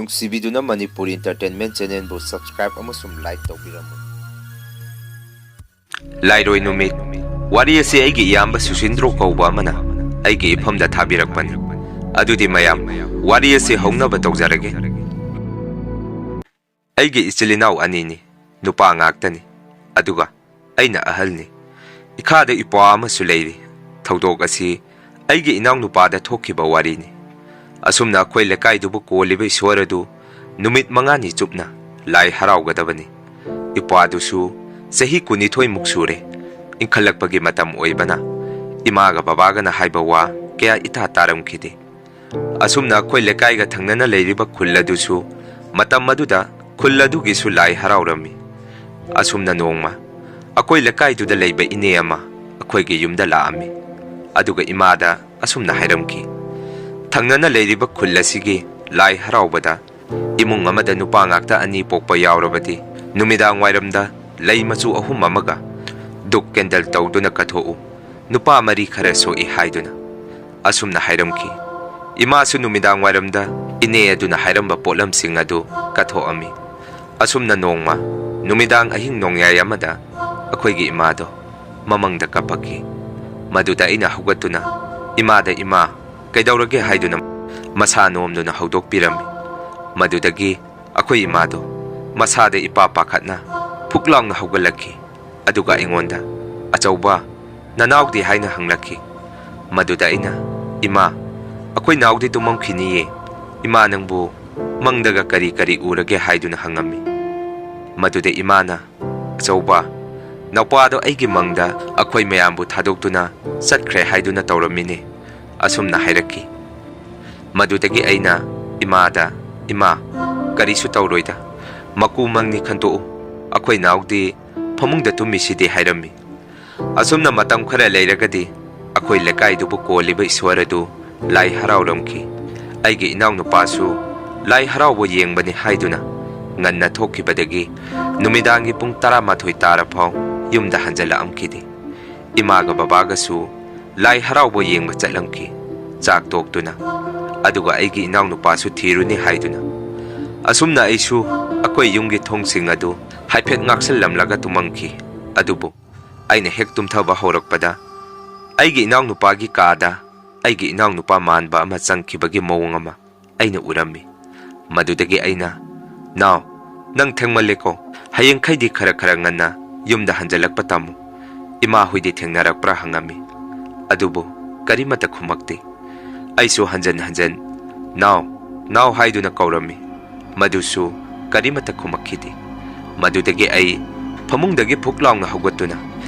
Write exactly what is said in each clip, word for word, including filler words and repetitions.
ꯅꯨꯡꯁꯤꯕꯤꯗꯨꯅ Manipur Entertainment Channelꯕꯨ subscribe ꯑꯃꯁꯨꯡ like ꯇꯧꯕꯤꯔꯝꯃꯨ꯫ ꯂꯥꯏꯔꯣꯏ ꯅꯨꯃꯤꯠ꯫ ꯋꯥꯔꯤ ꯑꯁꯤ ꯑꯩꯒꯤ ꯏꯌꯥꯝꯕ ꯁꯨꯁꯤꯟꯗ꯭ꯔꯣ ꯀꯧꯕ ꯑꯃꯅ ꯑꯩꯒꯤ ꯏꯐꯝꯗ ꯊꯥꯕꯤꯔꯛꯄꯅꯤ꯫ ꯑꯗꯨꯗꯤ ꯃꯌꯥꯝ, ꯋꯥꯔꯤ ꯑꯁꯤ ꯍꯧꯅꯕ ꯇꯧꯖꯔꯒꯦ꯫ ꯑꯩꯒꯤ ꯏꯆꯤꯜ ꯏꯅꯥꯎ ꯑꯅꯤꯅꯤ, ꯅꯨꯄꯥ ꯉꯥꯛꯇꯅꯤ, ꯑꯗꯨꯒ ꯑꯩꯅ ꯑꯍꯜꯅꯤ꯫ ꯏꯈꯥꯗ ꯏꯄ꯭ꯋꯥ ꯑꯃꯁꯨ ꯂꯩꯔꯤ꯫ ꯊꯧꯗꯣꯛ ꯑꯁꯤ ꯑꯩꯒꯤ ꯏꯅꯥꯎꯅꯨꯄꯥꯗ ꯊꯣꯛꯈꯤꯕ ꯋꯥꯔꯤꯅꯤ꯫ ꯑꯁꯨꯝꯅ ꯑꯩꯈꯣꯏ ꯂꯩꯀꯥꯏꯗꯨꯕꯨ ꯀꯣꯜꯂꯤꯕ ꯏꯁꯣꯔ ꯑꯗꯨ ꯅꯨꯃꯤꯠ ꯃꯉꯥꯅꯤ ꯆꯨꯞꯅ ꯂꯥꯏ ꯍꯔꯥꯎꯒꯗꯕꯅꯤ꯫ ꯏꯄ꯭ꯋꯥꯗꯨꯁꯨ ꯆꯍꯤ ꯀꯨꯟꯅꯤꯊꯣꯏꯃꯨꯛ ꯁꯨꯔꯦ꯫ ꯏꯟꯈꯠꯂꯛꯄꯒꯤ ꯃꯇꯝ ꯑꯣꯏꯕꯅ ꯏꯃꯥꯒ ꯕꯕꯥꯒꯅ ꯍꯥꯏꯕ ꯋꯥ ꯀꯌꯥ ꯏꯇꯥ ꯇꯥꯔꯝꯈꯤꯗꯦ꯫ ꯑꯁꯨꯝꯅ ꯑꯩꯈꯣꯏ ꯂꯩꯀꯥꯏꯒ ꯊꯪꯅꯅ ꯂꯩꯔꯤꯕ ꯈꯨꯜ ꯑꯗꯨꯁꯨ ꯃꯇꯝ ꯑꯗꯨꯗ ꯈꯨꯜ ꯑꯗꯨꯒꯤꯁꯨ ꯂꯥꯏ ꯍꯔꯥꯎꯔꯝꯃꯤ꯫ ꯑꯁꯨꯝꯅ ꯅꯣꯡꯃ ꯑꯩꯈꯣꯏ ꯂꯩꯀꯥꯏꯗꯨꯗ ꯂꯩꯕ ꯏꯅꯦ ꯑꯃ ꯑꯩꯈꯣꯏꯒꯤ ꯌꯨꯝꯗ ꯂꯥꯛꯑꯝꯃꯤ꯫ ꯑꯗꯨꯒ ꯏꯃꯥꯗ ꯑꯁꯨꯝꯅ ꯍꯥꯏꯔꯝꯈꯤ, "ꯊꯪꯅꯅ ꯂꯩꯔꯤꯕ ꯈꯨꯜ ꯑꯁꯤꯒꯤ ꯂꯥꯏ ꯍꯔꯥꯎꯕꯗ ꯏꯃꯨꯡ ꯑꯃꯗ ꯅꯨꯄꯥ ꯉꯥꯛꯇ ꯑꯅꯤ ꯄꯣꯛꯄ ꯌꯥꯎꯔꯕꯗꯤ ꯅꯨꯃꯤꯗꯥꯡ ꯋꯥꯏꯔꯝꯗ ꯂꯩ ꯃꯆꯨ ꯑꯍꯨꯝ ꯑꯃꯒ ꯙꯨꯞ ꯀꯦꯟꯗꯜ ꯇꯧꯗꯨꯅ ꯀꯠꯊꯣꯛꯎ꯫ ꯅꯨꯄꯥ ꯃꯔꯤ ꯈꯔ ꯁꯣꯛꯏ" ꯍꯥꯏꯗꯨꯅ ꯑꯁꯨꯝꯅ ꯍꯥꯏꯔꯝꯈꯤ꯫ ꯏꯃꯥꯁꯨ ꯅꯨꯃꯤꯗꯥꯡ ꯋꯥꯏꯔꯝꯗ ꯏꯅꯦ ꯑꯗꯨꯅ ꯍꯥꯏꯔꯝꯕ ꯄꯣꯠꯂꯝꯁꯤꯡ ꯑꯗꯨ ꯀꯠꯊꯣꯛꯑꯝꯃꯤ꯫ ꯑꯁꯨꯝꯅ ꯅꯣꯡꯃ ꯅꯨꯃꯤꯗꯥꯡ ꯑꯍꯤꯡ ꯅꯣꯡꯌꯥꯏ ꯑꯃꯗ ꯑꯩꯈꯣꯏꯒꯤ ꯏꯃꯥꯗꯣ ꯃꯃꯪꯗ ꯀꯞꯄꯛꯈꯤ꯫ ꯃꯗꯨꯗ ꯑꯩꯅ ꯍꯧꯒꯠꯇꯨꯅ ꯏꯃꯥꯗ, "ꯏꯃꯥ, ꯀꯩꯗꯧꯔꯒꯦ?" ꯍꯥꯏꯗꯨꯅ ꯃꯁꯥ ꯅꯣꯝꯗꯨꯅ ꯍꯧꯗꯣꯛꯄꯤꯔꯝꯃꯤ꯫ ꯃꯗꯨꯗꯒꯤ ꯑꯩꯈꯣꯏ ꯏꯃꯥꯗꯣ ꯃꯁꯥꯗ ꯏꯄꯥ ꯄꯥꯈꯠꯅ ꯐꯨꯛ ꯂꯥꯎꯅ ꯍꯧꯒꯠꯂꯛꯈꯤ꯫ ꯑꯗꯨꯒ ꯑꯩꯉꯣꯟꯗ, "ꯑꯆꯧꯕ, ꯅꯅꯥꯎꯗꯤ?" ꯍꯥꯏꯅ ꯍꯪꯂꯛꯈꯤ꯫ ꯃꯗꯨꯗ ꯑꯩꯅ, "ꯏꯃꯥ, ꯑꯩꯈꯣꯏ ꯅꯥꯎꯗꯤ ꯇꯨꯝꯃꯝꯈꯤꯅꯤꯌꯦ꯫ ꯏꯃꯥ, ꯅꯪꯕꯨ ꯃꯪꯗꯒ ꯀꯔꯤ ꯀꯔꯤ ꯎꯔꯒꯦ?" ꯍꯥꯏꯗꯨꯅ ꯍꯪꯉꯝꯃꯤ꯫ ꯃꯗꯨꯗ ꯏꯃꯥꯅ, "ꯑꯆꯧꯕ, ꯅꯧꯄꯥꯗꯣ ꯑꯩꯒꯤ ꯃꯪꯗ ꯑꯩꯈꯣꯏ ꯃꯌꯥꯝꯕꯨ ꯊꯥꯗꯣꯛꯇꯨꯅ ꯆꯠꯈ꯭ꯔꯦ ꯍꯥꯏꯗꯨꯅ ꯇꯧꯔꯝꯃꯤꯅꯦ," ꯑꯁꯨꯝꯅ ꯍꯥꯏꯔꯛꯈꯤ꯫ ꯃꯗꯨꯗꯒꯤ ꯑꯩꯅ ꯏꯃꯥꯗ, "ꯏꯃꯥ, ꯀꯔꯤꯁꯨ ꯇꯧꯔꯣꯏꯗ, ꯃꯀꯨ ꯃꯪꯅꯤ ꯈꯟꯇꯣꯛꯎ, ꯑꯩꯈꯣꯏ ꯅꯥꯎꯗꯤ ꯐꯃꯨꯡꯗ ꯇꯨꯝꯃꯤꯁꯤꯗꯤ," ꯍꯥꯏꯔꯝꯃꯤ꯫ ꯑꯁꯨꯝꯅ ꯃꯇꯝ ꯈꯔ ꯂꯩꯔꯒꯗꯤ ꯑꯩꯈꯣꯏ ꯂꯩꯀꯥꯏꯗꯨꯕꯨ ꯀꯣꯜꯂꯤꯕ ꯏꯁꯣꯔ ꯑꯗꯨ ꯂꯥꯏ ꯍꯔꯥꯎꯔꯝꯈꯤ꯫ ꯑꯩꯒꯤ ꯏꯅꯥꯎꯅꯨꯄꯥꯁꯨ ꯂꯥꯏ ꯍꯔꯥꯎꯕ ꯌꯦꯡꯕꯅꯤ ꯍꯥꯏꯗꯨꯅ ꯉꯟꯅ ꯊꯣꯛꯈꯤꯕꯗꯒꯤ ꯅꯨꯃꯤꯗꯥꯡꯒꯤ ꯄꯨꯡ ꯇꯔꯥꯃꯥꯊꯣꯏ ꯇꯥꯔꯐꯥꯎ ꯌꯨꯝꯗ ꯍꯟꯖꯜꯂꯛꯑꯝꯈꯤꯗꯦ꯫ ꯏꯃꯥꯒ ꯕꯕꯥꯒꯁꯨ ꯂꯥꯏ ꯍꯔꯥꯎꯕ ꯌꯦꯡꯕ ꯆꯠꯂꯝꯈꯤ, ꯆꯥꯛ ꯇꯣꯛꯇꯨꯅ꯫ ꯑꯗꯨꯒ ꯑꯩꯒꯤ ꯏꯅꯥꯎꯅꯨꯄꯥꯁꯨ ꯊꯤꯔꯨꯅꯤ ꯍꯥꯏꯗꯨꯅ ꯑꯁꯨꯝꯅ ꯑꯩꯁꯨ ꯑꯩꯈꯣꯏ ꯌꯨꯝꯒꯤ ꯊꯣꯡꯁꯤꯡ ꯑꯗꯨ ꯍꯥꯏꯐꯦꯠ ꯉꯥꯛꯁꯜꯂꯝꯂꯒ ꯇꯨꯝꯃꯝꯈꯤ꯫ ꯑꯗꯨꯕꯨ ꯑꯩꯅ ꯍꯦꯛ ꯇꯨꯝꯊꯕ ꯍꯧꯔꯛꯄꯗ, ꯑꯩꯒꯤ ꯏꯅꯥꯎꯅꯨꯄꯥꯒꯤ ꯀꯥꯗ ꯑꯩꯒꯤ ꯏꯅꯥꯎꯅꯨꯄꯥ ꯃꯥꯟꯕ ꯑꯃ ꯆꯪꯈꯤꯕꯒꯤ ꯃꯑꯣꯡ ꯑꯃ ꯑꯩꯅ ꯎꯔꯝꯃꯤ꯫ ꯃꯗꯨꯗꯒꯤ ꯑꯩꯅ, "ꯅꯥꯎ, ꯅꯪ ꯊꯦꯡꯃꯜꯂꯦꯀꯣ, ꯍꯌꯦꯡꯈꯩꯗꯤ ꯈꯔ ꯈꯔ ꯉꯟꯅ ꯌꯨꯝꯗ ꯍꯟꯖꯜꯂꯛꯄ ꯇꯝꯃꯨ꯫ ꯏꯃꯥ ꯍꯣꯏꯗꯤ ꯊꯦꯡꯅꯔꯛꯄ꯭ꯔꯥ?" ꯍꯪꯉꯝꯃꯤ꯫ ꯑꯗꯨꯕꯨ ꯀꯔꯤꯃꯠꯇ ꯈꯨꯝꯃꯛꯇꯦ꯫ ꯑꯩꯁꯨ ꯍꯟꯖꯟ ꯍꯟꯖꯟ "ꯅꯥꯎ, ꯅꯥꯎ" ꯍꯥꯏꯗꯨꯅ ꯀꯧꯔꯝꯃꯤ꯫ ꯃꯗꯨꯁꯨ ꯀꯔꯤꯃꯠꯇ ꯈꯨꯝꯃꯛꯈꯤꯗꯦ꯫ ꯃꯗꯨꯗꯒꯤ ꯑꯩ ꯐꯃꯨꯡꯗꯒꯤ ꯐꯨꯛ ꯂꯥꯎꯅ ꯍꯧꯒꯠꯇꯨꯅ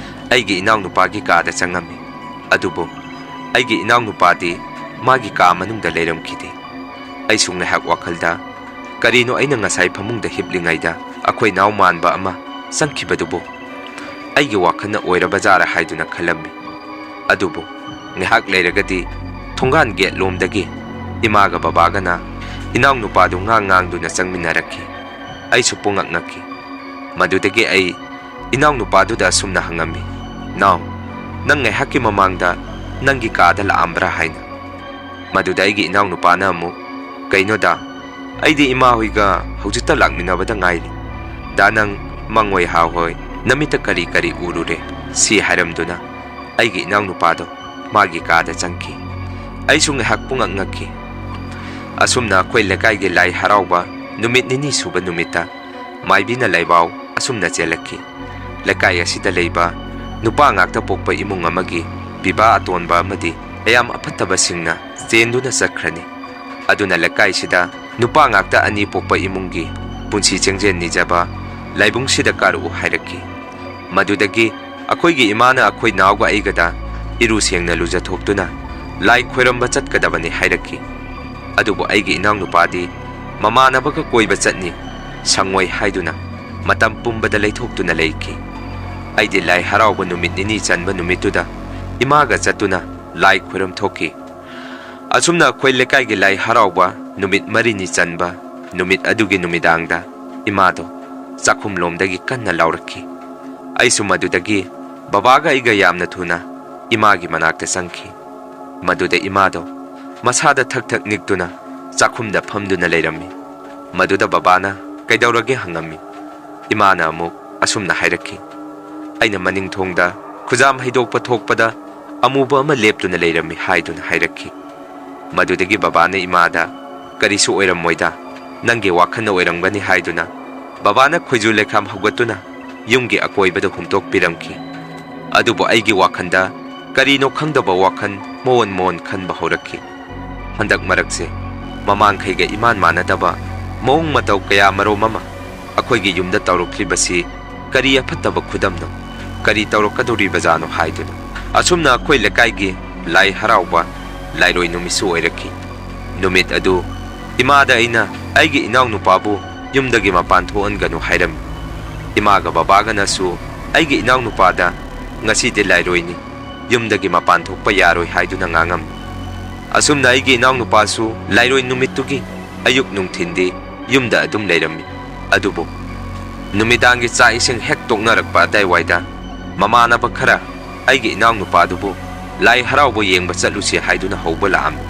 ꯑꯩꯒꯤ ꯏꯅꯥꯎꯅꯨꯄꯥꯒꯤ ꯀꯥꯗ ꯆꯪꯉꯝꯃꯤ꯫ ꯑꯗꯨꯕꯨ ꯑꯩꯒꯤ ꯏꯅꯥꯎꯅꯨꯄꯥꯗꯤ ꯃꯥꯒꯤ ꯀꯥ ꯃꯅꯨꯡꯗ ꯂꯩꯔꯝꯈꯤꯗꯦ꯫ ꯑꯩꯁꯨ ꯉꯥꯏꯍꯥꯛ ꯋꯥꯈꯜꯗ, "ꯀꯔꯤꯅꯣ ꯑꯩꯅ ꯉꯁꯥꯏ ꯐꯃꯨꯡꯗ ꯍꯤꯞꯂꯤꯉꯩꯗ ꯑꯩꯈꯣꯏ ꯅꯥꯎ ꯃꯥꯟꯕ ꯑꯃ ꯆꯪꯈꯤꯕꯗꯨꯕꯨ?" ꯑꯩꯒꯤ ꯋꯥꯈꯜꯅ ꯑꯣꯏꯔꯕ ꯖꯥꯔ ꯍꯥꯏꯗꯨꯅ ꯈꯜꯂꯝꯃꯤ꯫ ꯑꯗꯨꯕꯨ ꯉꯥꯏꯍꯥꯛ ꯂꯩꯔꯒꯗꯤ ꯊꯣꯡꯒꯥꯟ ꯒꯦꯠ ꯂꯣꯝꯗꯒꯤ ꯏꯃꯥꯒ ꯕꯕꯥꯒꯅ ꯏꯅꯥꯎꯅꯨꯄꯥꯗꯨ ꯉꯥꯡ ꯉꯥꯡꯗꯨꯅ ꯆꯪꯃꯤꯟꯅꯔꯛꯈꯤ꯫ ꯑꯩꯁꯨ ꯄꯨꯡꯉꯛ ꯉꯛꯈꯤ꯫ ꯃꯗꯨꯗꯒꯤ ꯑꯩ ꯏꯅꯥꯎꯅꯨꯄꯥꯗꯨꯗ ꯑꯁꯨꯝꯅ ꯍꯪꯉꯝꯃꯤ, "ꯅꯥꯎ, ꯅꯪ ꯉꯥꯏꯍꯥꯛꯀꯤ ꯃꯃꯥꯡꯗ ꯅꯪꯒꯤ ꯀꯥꯗ ꯂꯥꯛꯑꯝꯕ꯭ꯔꯥ?" ꯍꯥꯏꯅ꯫ ꯃꯗꯨꯗ ꯑꯩꯒꯤ ꯏꯅꯥꯎꯅꯨꯄꯥꯅ ꯑꯃꯨꯛ, "ꯀꯩꯅꯣꯗ, ꯑꯩꯗꯤ ꯏꯃꯥ ꯍꯣꯏꯒ ꯍꯧꯖꯤꯛꯇ ꯂꯥꯛꯃꯤꯟꯅꯕꯗ ꯉꯥꯏꯔꯤ꯫ ꯗꯥ, ꯅꯪ ꯃꯪꯑꯣꯏ ꯍꯥ ꯍꯣꯏ ꯅꯃꯤꯠꯇ ꯀꯔꯤ ꯀꯔꯤ ꯎꯔꯨꯔꯦ?" ꯁꯤ ꯍꯥꯏꯔꯝꯗꯨꯅ ꯑꯩꯒꯤ ꯏꯅꯥꯎꯅꯨꯄꯥꯗꯣ ꯃꯥꯒꯤ ꯀꯥꯗ ꯆꯪꯈꯤ꯫ ꯑꯩꯁꯨ ꯉꯥꯏꯍꯥꯛ ꯄꯨꯡꯉꯛ ꯉꯛꯈꯤ꯫ ꯑꯁꯨꯝꯅ ꯑꯩꯈꯣꯏ ꯂꯩꯀꯥꯏꯒꯤ ꯂꯥꯏ ꯍꯔꯥꯎꯕ ꯅꯨꯃꯤꯠ ꯅꯤꯅꯤ ꯁꯨꯕ ꯅꯨꯃꯤꯠꯇ ꯃꯥꯏꯕꯤꯅ ꯂꯥꯏꯕꯥꯎ ꯑꯁꯨꯝꯅ ꯆꯦꯜꯂꯛꯈꯤ꯫ ꯂꯩꯀꯥꯏ ꯑꯁꯤꯗ ꯂꯩꯕ ꯅꯨꯄꯥ ꯉꯥꯛꯇ ꯄꯣꯛꯄ ꯏꯃꯨꯡ ꯑꯃꯒꯤ ꯄꯤꯕꯥ ꯑꯇꯣꯟꯕ ꯑꯃꯗꯤ ꯑꯌꯥꯝ ꯑꯐꯠꯇꯕꯁꯤꯡꯅ ꯆꯦꯟꯗꯨꯅ ꯆꯠꯈ꯭ꯔꯅꯤ꯫ ꯑꯗꯨꯅ ꯂꯩꯀꯥꯏꯁꯤꯗ ꯅꯨꯄꯥ ꯉꯥꯛꯇ ꯑꯅꯤ ꯄꯣꯛꯄ ꯏꯃꯨꯡꯒꯤ ꯄꯨꯟꯁꯤ ꯆꯦꯡꯖꯦꯜ ꯅꯤꯖꯕ ꯂꯥꯏꯕꯨꯡꯁꯤꯗ ꯀꯥꯔꯛꯎ ꯍꯥꯏꯔꯛꯈꯤ꯫ ꯃꯗꯨꯗꯒꯤ ꯑꯩꯈꯣꯏꯒꯤ ꯏꯃꯥꯅ ꯑꯩꯈꯣꯏ ꯅꯥꯎꯒ ꯑꯩꯒꯗ ꯏꯔꯨ ꯁꯦꯡꯅ ꯂꯨꯖꯊꯣꯛꯇꯨꯅ ꯂꯥꯏ ꯈꯣꯏꯔꯝꯕ ꯆꯠꯀꯗꯕꯅꯤ ꯍꯥꯏꯔꯛꯈꯤ꯫ ꯑꯗꯨꯕꯨ ꯑꯩꯒꯤ ꯏꯅꯥꯎꯅꯨꯄꯥꯗꯤ ꯃꯃꯥꯟꯅꯕꯒ ꯀꯣꯏꯕ ꯆꯠꯅꯤ, ꯁꯪꯉꯣꯏ ꯍꯥꯏꯗꯨꯅ ꯃꯇꯝ ꯄꯨꯝꯕꯗ ꯂꯩꯊꯣꯛꯇꯨꯅ ꯂꯩꯈꯤ꯫ ꯑꯩꯗꯤ ꯂꯥꯏ ꯍꯔꯥꯎꯕ ꯅꯨꯃꯤꯠ ꯅꯤꯅꯤ ꯆꯟꯕ ꯅꯨꯃꯤꯠꯇꯨꯗ ꯏꯃꯥꯒ ꯆꯠꯇꯨꯅ ꯂꯥꯏ ꯈꯣꯏꯔꯝ ꯊꯣꯛꯈꯤ꯫ ꯑꯁꯨꯝꯅ ꯑꯩꯈꯣꯏ ꯂꯩꯀꯥꯏꯒꯤ ꯂꯥꯏ ꯍꯔꯥꯎꯕ ꯅꯨꯃꯤꯠ ꯃꯔꯤꯅꯤ ꯆꯟꯕ ꯅꯨꯃꯤꯠ ꯑꯗꯨꯒꯤ ꯅꯨꯃꯤꯗꯥꯡꯗ ꯏꯃꯥꯗꯣ ꯆꯥꯛꯈꯨꯝꯂꯣꯝꯗꯒꯤ ꯀꯟꯅ ꯂꯥꯎꯔꯛꯈꯤ꯫ ꯑꯩꯁꯨ ꯃꯗꯨꯗꯒꯤ ꯕꯕꯥꯒ ꯑꯩꯒ ꯌꯥꯝꯅ ꯊꯨꯅ ꯏꯃꯥꯒꯤ ꯃꯅꯥꯛꯇ ꯆꯪꯈꯤ꯫ ꯃꯗꯨꯗ ꯏꯃꯥꯗꯣ ꯃꯁꯥꯗ ꯊꯛ ꯊꯛ ꯅꯤꯛꯇꯨꯅ ꯆꯥꯛꯈꯨꯝꯗ ꯐꯝꯗꯨꯅ ꯂꯩꯔꯝꯃꯤ꯫ ꯃꯗꯨꯗ ꯕꯕꯥꯅ "ꯀꯩꯗꯧꯔꯒꯦ?" ꯍꯪꯉꯝꯃꯤ꯫ ꯏꯃꯥꯅ ꯑꯃꯨꯛ ꯑꯁꯨꯝꯅ ꯍꯥꯏꯔꯛꯈꯤ, "ꯑꯩꯅ ꯃꯅꯤꯡ ꯊꯣꯡꯗ ꯈꯨꯖꯥꯝ ꯍꯩꯗꯣꯛꯄ ꯊꯣꯛꯄꯗ ꯑꯃꯨꯕ ꯑꯃ ꯂꯦꯞꯇꯨꯅ ꯂꯩꯔꯝꯃꯤ" ꯍꯥꯏꯗꯨꯅ ꯍꯥꯏꯔꯛꯈꯤ꯫ ꯃꯗꯨꯗꯒꯤ ꯕꯕꯥꯅ ꯏꯃꯥꯗ, "ꯀꯔꯤꯁꯨ ꯑꯣꯏꯔꯝꯃꯣꯏꯗ, ꯅꯪꯒꯤ ꯋꯥꯈꯜꯅ ꯑꯣꯏꯔꯝꯒꯅꯤ" ꯍꯥꯏꯗꯨꯅ ꯕꯕꯥꯅ ꯈꯣꯏꯖꯨ ꯂꯩꯈꯥꯝ ꯍꯧꯒꯠꯇꯨꯅ ꯌꯨꯝꯒꯤ ꯑꯀꯣꯏꯕꯗ ꯍꯨꯝꯇꯣꯛꯄꯤꯔꯝꯈꯤ꯫ ꯑꯗꯨꯕꯨ ꯑꯩꯒꯤ ꯋꯥꯈꯜꯗ ꯀꯔꯤꯅꯣ ꯈꯪꯗꯕ ꯋꯥꯈꯜ ꯃꯣꯟ ꯃꯣꯟ ꯈꯟꯕ ꯍꯧꯔꯛꯈꯤ꯫ ꯍꯟꯗꯛ ꯃꯔꯛꯁꯦ ꯃꯃꯥꯡꯈꯩꯒ ꯏꯃꯥꯟ ꯃꯥꯟꯅꯗꯕ ꯃꯑꯣꯡ ꯃꯇꯧ ꯀꯌꯥ ꯃꯔꯣꯝ ꯑꯃ ꯑꯩꯈꯣꯏꯒꯤ ꯌꯨꯝꯗ ꯇꯧꯔꯛꯂꯤꯕꯁꯤ ꯀꯔꯤ ꯑꯐꯠꯇꯕ ꯈꯨꯗꯝꯅꯣ? ꯀꯔꯤ ꯇꯧꯔꯛꯀꯗꯧꯔꯤꯕꯖꯥꯠꯅꯣ ꯍꯥꯏꯗꯨꯅ꯫ ꯑꯁꯨꯝꯅ ꯑꯩꯈꯣꯏ ꯂꯩꯀꯥꯏꯒꯤ ꯂꯥꯏ ꯍꯔꯥꯎꯕ ꯂꯥꯏꯔꯣꯏ ꯅꯨꯃꯤꯠꯁꯨ ꯑꯣꯏꯔꯛꯈꯤ꯫ ꯅꯨꯃꯤꯠ ꯑꯗꯨ ꯏꯃꯥꯗ ꯑꯩꯅ ꯑꯩꯒꯤ ꯏꯅꯥꯎꯅꯨꯄꯥꯕꯨ ꯌꯨꯝꯗꯒꯤ ꯃꯄꯥꯟ ꯊꯣꯛꯍꯟꯒꯅꯨ ꯍꯥꯏꯔꯝꯃꯤ꯫ ꯏꯃꯥꯒ ꯕꯕꯥꯒꯅꯁꯨ ꯑꯩꯒꯤ ꯏꯅꯥꯎꯅꯨꯄꯥꯗ "ꯉꯁꯤꯗꯤ ꯂꯥꯏꯔꯣꯏꯅꯤ, ꯌꯨꯝꯗꯒꯤ ꯃꯄꯥꯟ ꯊꯣꯛꯄ ꯌꯥꯔꯣꯏ" ꯍꯥꯏꯗꯨꯅ ꯉꯥꯡꯉꯝꯃꯤ꯫ ꯑꯁꯨꯝꯅ ꯑꯩꯒꯤ ꯏꯅꯥꯎꯅꯨꯄꯥꯁꯨ ꯂꯥꯏꯔꯣꯏ ꯅꯨꯃꯤꯠꯇꯨꯒꯤ ꯑꯌꯨꯛ ꯅꯨꯡꯊꯤꯟꯗꯤ ꯌꯨꯝꯗ ꯑꯗꯨꯝ ꯂꯩꯔꯝꯃꯤ꯫ ꯑꯗꯨꯕꯨ ꯅꯨꯃꯤꯗꯥꯡꯒꯤ ꯆꯥꯛ ꯏꯁꯤꯡ ꯍꯦꯛ ꯇꯣꯛꯅꯔꯛꯄ ꯑꯗꯥꯏꯋꯥꯏꯗ ꯃꯃꯥꯟꯅꯕ ꯈꯔ ꯑꯩꯒꯤ ꯏꯅꯥꯎꯅꯨꯄꯥꯗꯨꯕꯨ ꯂꯥꯏ ꯍꯔꯥꯎꯕ ꯌꯦꯡꯕ ꯆꯠꯂꯨꯁꯤ ꯍꯥꯏꯗꯨꯅ ꯍꯧꯕ ꯂꯥꯛꯑꯝꯃꯤ꯫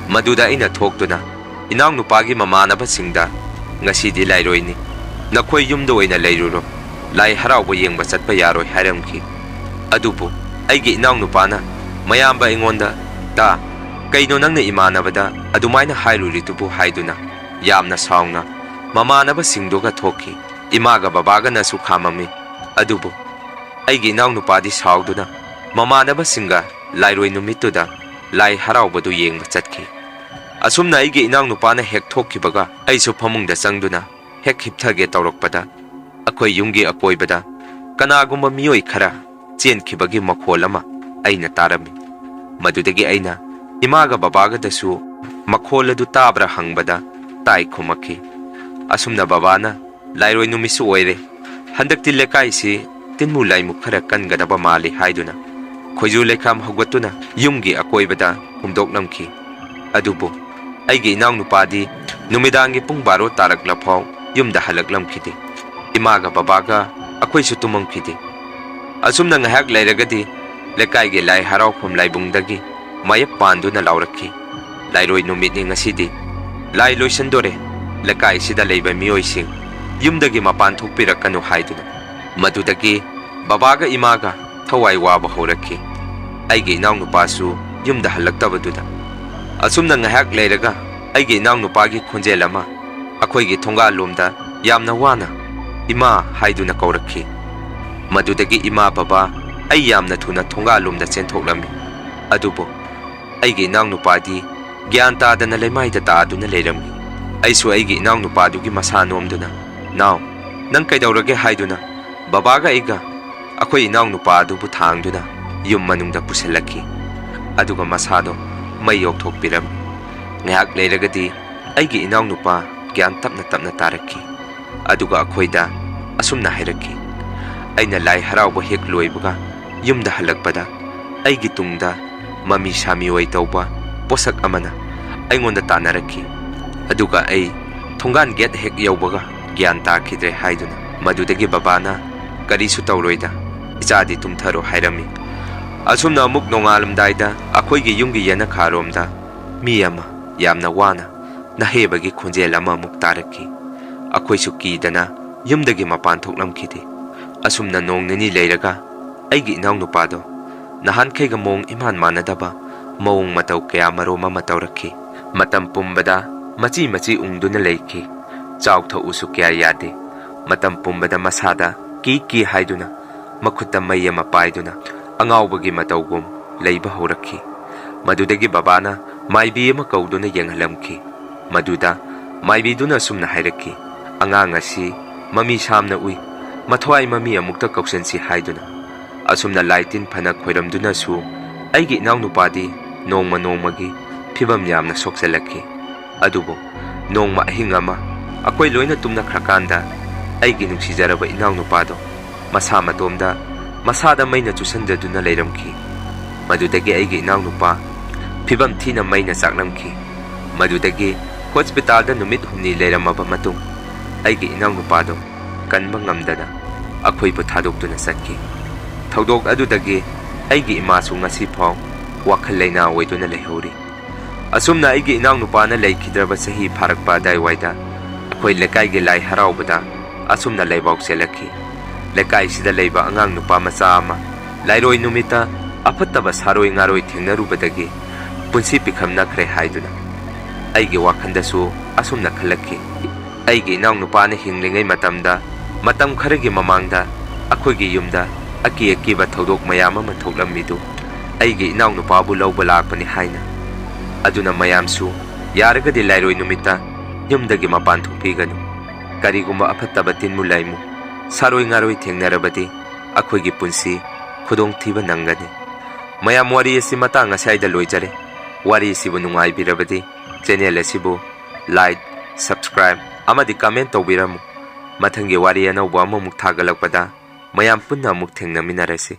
ꯃꯗꯨꯗ ꯑꯩꯅ ꯊꯣꯛꯇꯨꯅ ꯏꯅꯥꯎꯅꯨꯄꯥꯒꯤ ꯃꯃꯥꯟꯅꯕꯁꯤꯡꯗ, "ꯉꯁꯤꯗꯤ ꯂꯥꯏꯔꯣꯏꯅꯤ, ꯅꯈꯣꯏ ꯌꯨꯝꯗ ꯑꯣꯏꯅ ꯂꯩꯔꯨꯔꯣ, ꯂꯥꯏ ꯍꯔꯥꯎꯕ ꯌꯦꯡꯕ ꯆꯠꯄ ꯌꯥꯔꯣꯏ" ꯍꯥꯏꯔꯝꯈꯤ꯫ ꯑꯗꯨꯕꯨ ꯑꯩꯒꯤ ꯏꯅꯥꯎꯅꯨꯄꯥꯅ ꯃꯌꯥꯝꯕ ꯑꯩꯉꯣꯟꯗ, "ꯇꯥ, ꯀꯩꯅꯣ ꯅꯪꯅ ꯏꯃꯥꯟꯅꯕꯗ ꯑꯗꯨꯃꯥꯏꯅ ꯍꯥꯏꯔꯨꯔꯤꯗꯨꯕꯨ?" ꯍꯥꯏꯗꯨꯅ ꯌꯥꯝꯅ ꯁꯥꯎꯅ ꯃꯃꯥꯟꯅꯕꯁꯤꯡꯗꯨꯒ ꯊꯣꯛꯈꯤ꯫ ꯏꯃꯥꯒ ꯕꯕꯥꯒꯅꯁꯨ ꯈꯥꯝꯃꯝꯃꯤ꯫ ꯑꯗꯨꯕꯨ ꯑꯩꯒꯤ ꯏꯅꯥꯎꯅꯨꯄꯥꯗꯤ ꯁꯥꯎꯗꯨꯅ ꯃꯃꯥꯟꯅꯕꯁꯤꯡꯒ ꯂꯥꯏꯔꯣꯏ ꯅꯨꯃꯤꯠꯇꯨꯗ ꯂꯥꯏ ꯍꯔꯥꯎꯕꯗꯨ ꯌꯦꯡꯕ ꯆꯠꯈꯤ꯫ ꯑꯁꯨꯝꯅ ꯑꯩꯒꯤ ꯏꯅꯥꯎꯅꯨꯄꯥꯅ ꯍꯦꯛ ꯊꯣꯛꯈꯤꯕꯒ ꯑꯩꯁꯨ ꯐꯃꯨꯡꯗ ꯆꯪꯗꯨꯅ ꯍꯦꯛ ꯍꯤꯞꯊꯒꯦ ꯇꯧꯔꯛꯄꯗ, ꯑꯩꯈꯣꯏ ꯌꯨꯝꯒꯤ ꯑꯀꯣꯏꯕꯗ ꯀꯅꯥꯒꯨꯝꯕ ꯃꯤꯑꯣꯏ ꯈꯔ ꯆꯦꯟꯈꯤꯕꯒꯤ ꯃꯈꯣꯜ ꯑꯃ ꯑꯩꯅ ꯇꯥꯔꯝꯃꯤ꯫ ꯃꯗꯨꯗꯒꯤ ꯑꯩꯅ ꯏꯃꯥꯒ ꯕꯕꯥꯒꯗꯁꯨ ꯃꯈꯣꯜ ꯑꯗꯨ ꯇꯥꯕ꯭ꯔꯥ ꯍꯪꯕꯗ, "ꯇꯥꯏ" ꯈꯨꯝꯃꯛꯈꯤ꯫ ꯑꯁꯨꯝꯅ ꯕꯕꯥꯅ, "ꯂꯥꯏꯔꯣꯏ ꯅꯨꯃꯤꯠꯁꯨ ꯑꯣꯏꯔꯦ, ꯍꯟꯗꯛꯇꯤ ꯂꯩꯀꯥꯏꯁꯤ ꯇꯤꯟꯃꯨ ꯂꯥꯏꯃꯨ ꯈꯔ ꯀꯟꯒꯗꯕ ꯃꯥꯜꯂꯤ" ꯍꯥꯏꯗꯨꯅ ꯈꯣꯏꯖꯨ ꯂꯩꯈꯥꯝ ꯍꯧꯒꯠꯇꯨꯅ ꯌꯨꯝꯒꯤ ꯑꯀꯣꯏꯕꯗ ꯍꯨꯝꯗꯣꯛꯂꯝꯈꯤ꯫ ꯑꯗꯨꯕꯨ ꯑꯩꯒꯤ ꯏꯅꯥꯎꯅꯨꯄꯥꯗꯤ ꯅꯨꯃꯤꯗꯥꯡꯒꯤ ꯄꯨꯡ ꯕꯥꯔꯣ ꯇꯥꯔꯛꯂꯐꯥꯎ ꯌꯨꯝꯗ ꯍꯜꯂꯛꯂꯝꯈꯤꯗꯦ꯫ ꯏꯃꯥꯒ ꯕꯕꯥꯒ ꯑꯩꯈꯣꯏꯁꯨ ꯇꯨꯝꯃꯝꯈꯤꯗꯦ꯫ ꯑꯁꯨꯝꯅ ꯉꯥꯏꯍꯥꯛ ꯂꯩꯔꯒꯗꯤ ꯂꯩꯀꯥꯏꯒꯤ ꯂꯥꯏ ꯍꯔꯥꯎꯐꯝ ꯂꯥꯏꯕꯨꯡꯗꯒꯤ ꯃꯥꯌꯦꯞ ꯄꯥꯟꯗꯨꯅ ꯂꯥꯎꯔꯛꯈꯤ, "ꯂꯥꯏꯔꯣꯏ ꯅꯨꯃꯤꯠꯅꯤ ꯉꯁꯤꯗꯤ, ꯂꯥꯏ ꯂꯣꯏꯁꯤꯟꯗꯣꯔꯦ, ꯂꯩꯀꯥꯏꯁꯤꯗ ꯂꯩꯕ ꯃꯤꯑꯣꯏꯁꯤꯡ ꯌꯨꯝꯗꯒꯤ ꯃꯄꯥꯟ ꯊꯣꯛꯄꯤꯔꯛꯀꯅꯨ ꯍꯥꯏꯗꯨꯅ꯫ ꯃꯗꯨꯗꯒꯤ ꯕꯕꯥꯒ ꯏꯃꯥꯒ ꯊꯋꯥꯏ ꯋꯥꯕ ꯍꯧꯔꯛꯈꯤ꯫ ꯑꯩꯒꯤ ꯏꯅꯥꯎꯅꯨꯄꯥꯁꯨ ꯌꯨꯝꯗ ꯍꯜꯂꯛꯇꯕꯗꯨꯗ꯫ ꯑꯁꯨꯝꯅ ꯉꯥꯏꯍꯥꯛ ꯂꯩꯔꯒ ꯑꯩꯒꯤ ꯏꯅꯥꯎꯅꯨꯄꯥꯒꯤ ꯈꯣꯟꯖꯦꯜ ꯑꯃ ꯑꯩꯈꯣꯏꯒꯤ ꯊꯣꯡꯒꯥꯜꯂꯣꯝꯗ ꯌꯥꯝꯅ ꯋꯥꯅ "ꯏꯃꯥ" ꯍꯥꯏꯗꯨꯅ ꯀꯧꯔꯛꯈꯤ꯫ ꯃꯗꯨꯗꯒꯤ ꯏꯃꯥ ꯕꯕꯥ ꯑꯩ ꯌꯥꯝꯅ ꯊꯨꯅ ꯊꯣꯡꯒꯥꯜꯂꯣꯝꯗ ꯆꯦꯟꯊꯣꯛꯂꯝꯃꯤ꯫ ꯑꯗꯨꯕꯨ ꯑꯩꯒꯤ ꯏꯅꯥꯎꯅꯨꯄꯥꯗꯤ ꯒ꯭ꯌꯥꯟ ꯇꯥꯗꯅ ꯂꯩꯃꯥꯏꯗ ꯇꯥꯗꯨꯅ ꯂꯩꯔꯝꯃꯤ꯫ ꯑꯩꯁꯨ ꯑꯩꯒꯤ ꯏꯅꯥꯎꯅꯨꯄꯥꯗꯨꯒꯤ ꯃꯁꯥ ꯅꯣꯝꯗꯨꯅ, "ꯅꯥꯎ, ꯅꯪ ꯀꯩꯗꯧꯔꯒꯦ?" ꯍꯥꯏꯗꯨꯅ ꯕꯕꯥꯒ ꯑꯩꯒ ꯑꯩꯈꯣꯏ ꯏꯅꯥꯎꯅꯨꯄꯥ ꯑꯗꯨꯕꯨ ꯊꯥꯡꯗꯨꯅ ꯌꯨꯝ ꯃꯅꯨꯡꯗ ꯄꯨꯁꯤꯜꯂꯛꯈꯤ꯫ ꯑꯗꯨꯒ ꯃꯁꯥꯗꯣ ꯃꯩ ꯌꯧꯊꯣꯛꯄꯤꯔꯝꯃꯤ꯫ ꯉꯥꯏꯍꯥꯛ ꯂꯩꯔꯒꯗꯤ ꯑꯩꯒꯤ ꯏꯅꯥꯎꯅꯨꯄꯥ ꯒ꯭ꯌꯥꯟ ꯇꯞꯅ ꯇꯞꯅ ꯇꯥꯔꯛꯈꯤ꯫ ꯑꯗꯨꯒ ꯑꯩꯈꯣꯏꯗ ꯑꯁꯨꯝꯅ ꯍꯥꯏꯔꯛꯈꯤ, "ꯑꯩꯅ ꯂꯥꯏ ꯍꯔꯥꯎꯕ ꯍꯦꯛ ꯂꯣꯏꯕꯒ ꯌꯨꯝꯗ ꯍꯜꯂꯛꯄꯗ ꯑꯩꯒꯤ ꯇꯨꯡꯗ ꯃꯃꯤ ꯁꯥꯃꯤ ꯑꯣꯏ ꯇꯧꯕ ꯄꯣꯠꯁꯛ ꯑꯃꯅ ꯑꯩꯉꯣꯟꯗ ꯇꯥꯟꯅꯔꯛꯈꯤ꯫ ꯑꯗꯨꯒ ꯑꯩ ꯊꯣꯡꯒꯥꯟ ꯒꯦꯠ ꯍꯦꯛ ꯌꯧꯕꯒ ꯒ꯭ꯌꯥꯟ ꯇꯥꯈꯤꯗ꯭ꯔꯦ" ꯍꯥꯏꯗꯨꯅ꯫ ꯃꯗꯨꯗꯒꯤ ꯕꯕꯥꯅ, "ꯀꯔꯤꯁꯨ ꯇꯧꯔꯣꯏꯗ, ꯏꯆꯥꯗꯤ ꯇꯨꯝꯊꯔꯣ" ꯍꯥꯏꯔꯝꯃꯤ꯫ ꯑꯁꯨꯝꯅ ꯑꯃꯨꯛ ꯅꯣꯡꯉꯥꯜꯂꯝꯗꯥꯏꯗ ꯑꯩꯈꯣꯏꯒꯤ ꯌꯨꯝꯒꯤ ꯌꯦꯅꯈꯥꯔꯣꯝꯗ ꯃꯤ ꯑꯃ ꯌꯥꯝꯅ ꯋꯥꯅ ꯅꯍꯦꯕꯒꯤ ꯈꯣꯟꯖꯦꯜ ꯑꯃ ꯑꯃꯨꯛ ꯇꯥꯔꯛꯈꯤ꯫ ꯑꯩꯈꯣꯏꯁꯨ ꯀꯤꯗꯅ ꯌꯨꯝꯗꯒꯤ ꯃꯄꯥꯟ ꯊꯣꯛꯂꯝꯈꯤꯗꯦ꯫ ꯑꯁꯨꯝꯅ ꯅꯣꯡ ꯅꯤꯅꯤ ꯂꯩꯔꯒ ꯑꯩꯒꯤ ꯏꯅꯥꯎꯅꯨꯄꯥꯗꯣ ꯅꯍꯥꯟꯈꯩꯒ ꯃꯑꯣꯡ ꯏꯃꯥꯟ ꯃꯥꯟꯅꯗꯕ ꯃꯑꯣꯡ ꯃꯇꯧ ꯀꯌꯥ ꯃꯔꯣꯝ ꯑꯃ ꯇꯧꯔꯛꯈꯤ꯫ ꯃꯇꯝ ꯄꯨꯝꯕꯗ ꯃꯆꯤ ꯃꯆꯤ ꯎꯪꯗꯨꯅ ꯂꯩꯈꯤ꯫ ꯆꯥꯎ ꯊꯛꯎꯁꯨ ꯀꯌꯥ ꯌꯥꯗꯦ꯫ ꯃꯇꯝ ꯄꯨꯝꯕꯗ ꯃꯁꯥꯗ ꯀꯤ ꯀꯤ ꯍꯥꯏꯗꯨꯅ ꯃꯈꯨꯠꯇ ꯃꯩ ꯑꯃ ꯄꯥꯏꯗꯨꯅ ꯑꯉꯥꯎꯕꯒꯤ ꯃꯇꯧꯒꯨꯝ ꯂꯩꯕ ꯍꯧꯔꯛꯈꯤ꯫ ꯃꯗꯨꯗꯒꯤ ꯕꯕꯥꯅ ꯃꯥꯏꯕꯤ ꯑꯃ ꯀꯧꯗꯨꯅ ꯌꯦꯡꯍꯜꯂꯝꯈꯤ꯫ ꯃꯗꯨꯗ ꯃꯥꯏꯕꯤꯗꯨꯅ ꯑꯁꯨꯝꯅ ꯍꯥꯏꯔꯛꯈꯤ, "ꯑꯉꯥꯡ ꯑꯁꯤ ꯃꯃꯤ ꯁꯥꯝꯅ ꯎꯏ, ꯃꯊ꯭ꯋꯥꯏ ꯃꯃꯤ ꯑꯃꯨꯛꯇ ꯀꯧꯁꯟꯁꯤ" ꯍꯥꯏꯗꯨꯅ꯫ ꯑꯁꯨꯝꯅ ꯂꯥꯏ ꯇꯤꯟ ꯐꯅ ꯈꯣꯏꯔꯝꯗꯨꯅꯁꯨ ꯑꯩꯒꯤ ꯏꯅꯥꯎꯅꯨꯄꯥꯗꯤ ꯅꯣꯡꯃ ꯅꯣꯡꯃꯒꯤ ꯐꯤꯕꯝ ꯌꯥꯝꯅ ꯁꯣꯛꯆꯜꯂꯛꯈꯤ꯫ ꯑꯗꯨꯕꯨ ꯅꯣꯡꯃ ꯑꯍꯤꯡ ꯑꯃ ꯑꯩꯈꯣꯏ ꯂꯣꯏꯅ ꯇꯨꯝꯅꯈ꯭ꯔꯀꯥꯟꯗ ꯑꯩꯒꯤ ꯅꯨꯡꯁꯤꯖꯔꯕ ꯏꯅꯥꯎꯅꯨꯄꯥꯗꯣ ꯃꯁꯥ ꯃꯇꯣꯝꯗ ꯃꯁꯥꯗ ꯃꯩꯅ ꯆꯨꯁꯟꯖꯗꯨꯅ ꯂꯩꯔꯝꯈꯤ꯫ ꯃꯗꯨꯗꯒꯤ ꯑꯩꯒꯤ ꯏꯅꯥꯎꯅꯨꯄꯥ ꯐꯤꯕꯝ ꯊꯤꯅ ꯃꯩꯅ ꯆꯥꯛꯂꯝꯈꯤ꯫ ꯃꯗꯨꯗꯒꯤ ꯍꯣꯁꯄꯤꯇꯥꯜꯗ ꯅꯨꯃꯤꯠ ꯍꯨꯝꯅꯤ ꯂꯩꯔꯝꯃꯕ ꯃꯇꯨꯡ ꯑꯩꯒꯤ ꯏꯅꯥꯎꯅꯨꯄꯥꯗꯣ ꯀꯟꯕ ꯉꯝꯗꯅ ꯑꯩꯈꯣꯏꯕꯨ ꯊꯥꯗꯣꯛꯇꯨꯅ ꯆꯠꯈꯤ꯫ ꯊꯧꯗꯣꯛ ꯑꯗꯨꯗꯒꯤ ꯑꯩꯒꯤ ꯏꯃꯥꯁꯨ ꯉꯁꯤ ꯐꯥꯎ ꯋꯥꯈꯜ ꯂꯩꯅꯥ ꯑꯣꯏꯗꯨꯅ ꯂꯩꯍꯧꯔꯤ꯫ ꯑꯁꯨꯝꯅ ꯑꯩꯒꯤ ꯏꯅꯥꯎꯅꯨꯄꯥꯅ ꯂꯩꯈꯤꯗ꯭ꯔꯕ ꯆꯍꯤ ꯐꯥꯔꯛꯄ ꯑꯗꯥꯏꯋꯥꯏꯗ ꯑꯩꯈꯣꯏ ꯂꯩꯀꯥꯏꯒꯤ ꯂꯥꯏ ꯍꯔꯥꯎꯕꯗ ꯑꯁꯨꯝꯅ ꯂꯩꯕꯥꯎ ꯆꯦꯜꯂꯛꯈꯤ꯫ ꯂꯩꯀꯥꯏꯁꯤꯗ ꯂꯩꯕ ꯑꯉꯥꯡ ꯅꯨꯄꯥ ꯃꯆꯥ ꯑꯃ ꯂꯥꯏꯔꯣꯏ ꯅꯨꯃꯤꯠꯇ ꯑꯐꯠꯇꯕ ꯁꯥꯔꯣꯏ ꯉꯥꯔꯣꯏ ꯊꯦꯡꯅꯔꯨꯕꯗꯒꯤ ꯄꯨꯟꯁꯤ ꯄꯤꯈꯝꯅꯈ꯭ꯔꯦ ꯍꯥꯏꯗꯨꯅ꯫ ꯑꯩꯒꯤ ꯋꯥꯈꯜꯗꯁꯨ ꯑꯁꯨꯝꯅ ꯈꯜꯂꯛꯈꯤ꯫ ꯑꯩꯒꯤ ꯏꯅꯥꯎꯅꯨꯄꯥꯅ ꯍꯤꯡꯂꯤꯉꯩ ꯃꯇꯝꯗ, ꯃꯇꯝ ꯈꯔꯒꯤ ꯃꯃꯥꯡꯗ ꯑꯩꯈꯣꯏꯒꯤ ꯌꯨꯝꯗ ꯑꯀꯤ ꯑꯀꯤꯕ ꯊꯧꯗꯣꯛ ꯃꯌꯥꯝ ꯑꯃ ꯊꯣꯛꯂꯝꯃꯤꯗꯨ ꯑꯩꯒꯤ ꯏꯅꯥꯎꯅꯨꯄꯥꯕꯨ ꯂꯧꯕ ꯂꯥꯛꯄꯅꯤ ꯍꯥꯏꯅ꯫ ꯑꯗꯨꯅ ꯃꯌꯥꯝꯁꯨ ꯌꯥꯔꯒꯗꯤ ꯂꯥꯏꯔꯣꯏ ꯅꯨꯃꯤꯠꯇ ꯌꯨꯝꯗꯒꯤ ꯃꯄꯥꯟ ꯊꯣꯛꯄꯤꯒꯅꯨ꯫ ꯀꯔꯤꯒꯨꯝꯕ ꯑꯐꯠꯇꯕ ꯇꯤꯟꯃꯨ ꯂꯥꯏꯃꯨ, ꯁꯥꯔꯣꯏ ꯉꯥꯔꯣꯏ ꯊꯦꯡꯅꯔꯕꯗꯤ ꯑꯩꯈꯣꯏꯒꯤ ꯄꯨꯟꯁꯤ ꯈꯨꯗꯣꯡꯊꯤꯕ ꯅꯪꯒꯅꯤ꯫ ꯃꯌꯥꯝ, ꯋꯥꯔꯤ ꯑꯁꯤ ꯃꯇꯥꯡ ꯑꯁ꯭ꯋꯥꯏꯗ ꯂꯣꯏꯖꯔꯦ꯫ ꯋꯥꯔꯤ ꯑꯁꯤꯕꯨ ꯅꯨꯡꯉꯥꯏꯕꯤꯔꯕꯗꯤ channel ꯑꯁꯤꯕꯨ like, subscribe ꯑꯃꯗꯤ comment ꯇꯧꯕꯤꯔꯝꯃꯨ꯫ ꯃꯊꯪꯒꯤ ꯋꯥꯔꯤ ꯑꯅꯧꯕ ꯑꯃꯃꯨꯛ ꯊꯥꯒꯠꯂꯛꯄꯗ ꯃꯌꯥꯝ ꯄꯨꯟꯅ ꯑꯃꯨꯛ ꯊꯦꯡꯅꯃꯤꯟꯅꯔꯁꯤ꯫